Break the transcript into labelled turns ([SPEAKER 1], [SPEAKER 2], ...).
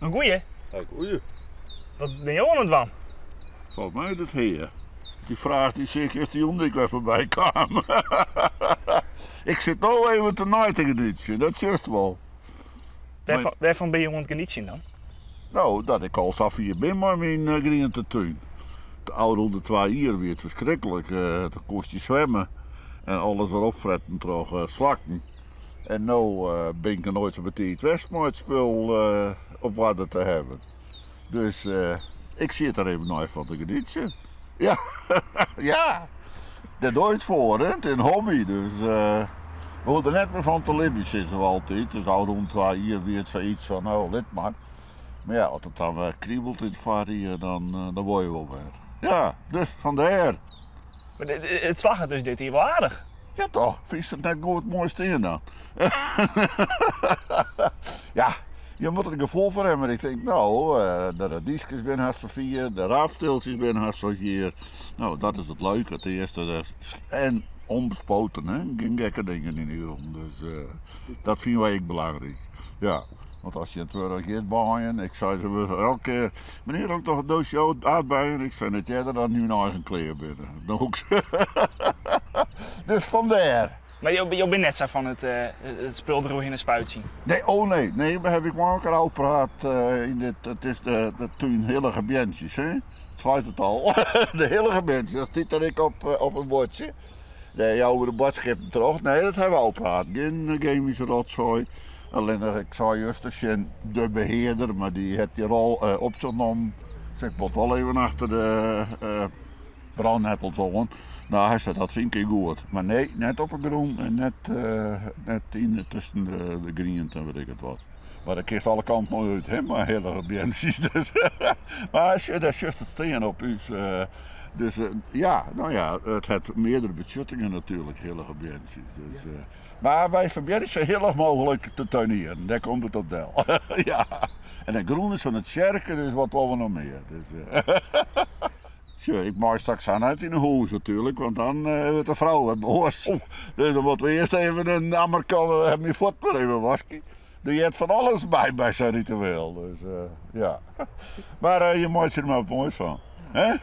[SPEAKER 1] In goeie.
[SPEAKER 2] Ja, goeie.
[SPEAKER 1] Wat binne jo oan it dwaan?
[SPEAKER 2] Folgens my it hea. Dy fraach dy seach justerjûn ek wer foarby kaam. Ik sit no even te nei te genietsjen, dat sjochst wol.
[SPEAKER 1] Wêrfan, wêrfan binne jo oan it genietsjen dan?
[SPEAKER 2] No, dat ik al safier bin mei myn grientetún. De ôfrûne twa jier wie it ferskriklik. Dan koest je swimme en alles wer opfretten troch slakken. En no bin ik noch noait sa betiid west mei it spul op oarder te hawwen. Dus ik sit der even nei fan te genietsjen. Ja, ja. Dêr doch je it foar, hè. It is in hobby, dus we hoege der net mear fan te libjen, sizze we altyd. Dus ôfrûne twa jier wie it sayts fan, no, lit mar. Mar ja, as it dan wer kriebelt yn it foarjier, dan wol je wol wer. Ja, dus fandêr.
[SPEAKER 1] Mar it slagget dus dit jier wol aardich.
[SPEAKER 2] Ja toch, fynst it net goed moai stean dan? Ja, je moatte der gefoel foar hawwe, mar ik tink no, de radyskes binne hast ferfier, de raapstiltsjes binne hast ferfier. No, dat is it leuke, it earste. En ûnbespoten, hè, gjin gekke dingen yn de grûn. Dus dat fine wy ek belangryk. Ja, want as je it wurk giet baaien, ik sei se elke kear, menear, ook toch in doosje aardbeien? Ik sei net earder dan myn eigen klear binne. Dus fandêr.
[SPEAKER 1] Mar jo, jo binne net sa fan it, it spul deroerhinne spuitsjen?
[SPEAKER 2] Nee, oh nee. Nee, we hawwe ek mei elkoar ôfpraat yn dit, it is de, de tún Hillige Beantsjes, hè? It seit it al. De Hillige Beantsjes, dat stiet der ek op, op in buordsje. Dêr jouwe we de boadskippen troch. Nee, dat hawwe we ôfpraat. Gjin gemyske rotsoai. Allinnich, ik sei juster tsjin de behearder, mar dy hat dy rol op sich nommen. Ik moat wol even achter de brânnettels oan. No, hy sei, dat fyn ik goed. Mar nee, net op 'e grûn en net, net yn tusken de griente en wit ik it wat. Mar dan kinst alle kanten al út, hè, mei hillige beantsjes. Dus. Mar dêr sjochst it stean op ús. Dus ja, no ja, it hat meardere betsjuttingen natuerlik, hillige beantsjes. Dus, mar wy probearje sa hillich mooglik te tuinieren, dêr komt it op del. Ja. En de grûn is fan de tsjerke, dus wat wolle we noch mear. Dus, Sjoch, ik mei straks sa net yn 'e hûs natuerlik, want dan wurdt de frou wer boas. Dus dan moatte we earst even in ammerke en myn fuot mar even waskje. Der heart fan alles by by sa'n ritueel. Dus ja. Mar je meitsje der mar wat moais fan. Hè?